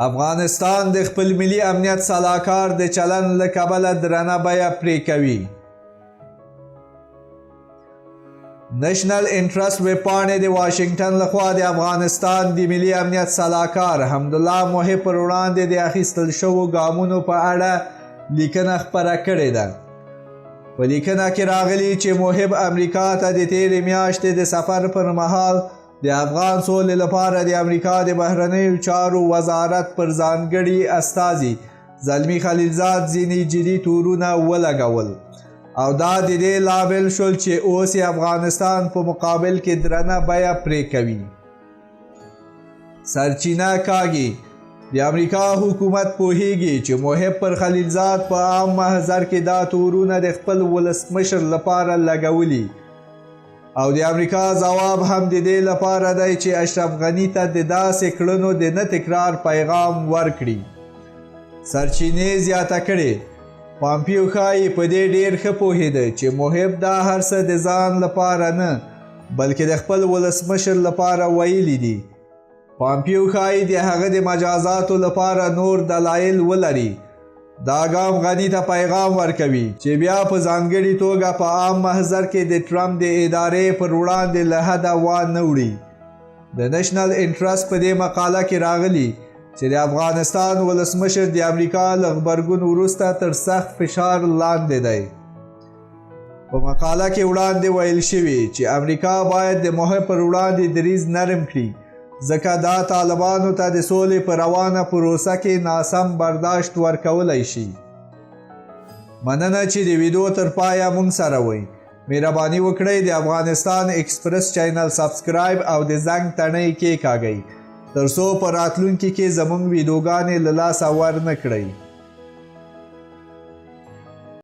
افغانستان د خپل ملي امنیت سلاکار د چلند له کبله درنه بیه پرې کوي. نشنل انټرست ویبپاڼې د واشنګټن لخوا د افغانستان د ملي امنیت سلاکار حمدالله محب پر وړاندې د اخیستل شوو ګامونو په اړه لیکنه خپره کړې ده. په لیکنه کې راغلي چې محب امریکا ته د تېرې میاشتې د سفر پر مهال د افغان سولې لپاره د امریکا د بهرنیو چارو وزارت پر ځانګړي استازي زلمي خلیلزاد ځینې جدي تورونه ولګول او دا د دې لامل شول چې اوس یې افغانستان په مقابل کې درنه بیه پرې کوي. سرچینه کاږي، د امریکا حکومت پوهیږي چې محب پر خلیلزاد په عام محضر کې دا تورونه د خپل ولسمشر لپاره لګولي او د امریکا ځواب هم د دې لپاره دی چې اشرف غني ته د داسې کړنو د نه تکرار پیغام ورکړي. سرچینې زیاته کړې، پامپیو ښایي په دې ډیر ښه پوهېده چې محب دا هر څه د ځان لپاره نه، بلکې د خپل ولسمشر لپاره ویلي دي. پامپیو ښایي د هغه د مجازاتو لپاره نور دلایل ولري. دا ګام غني ته پیغام ورکوي چې بیا په ځانګړي توګه په عام محضر کې د ټرمپ د ادارې پر وړاندې له حده وا نه وړي. د نشنل انټرست په دې مقاله کې راغلي چې د افغانستان ولسمشر د امریکا له غبرګون وروسته تر سخت فشار لاندې دی. په مقاله کې وړاندې ویل شوي چې امریکا باید د محب پر وړاندې دریځ نرم کړي، ځکه دا طالبانو ته د سولې په روانه پروسه کې ناسم برداشت ورکولی شي. مننه چې د ویډیو تر پایه مونږ سره وئ. مهرباني وکړئ د افغانستان ایکسپریس چینل subscribe او د زنګ تڼۍ کېکاږئ، تر څو په راتلونکي کې زموږ ویډیوګانې له لاسه ور نه کړئ.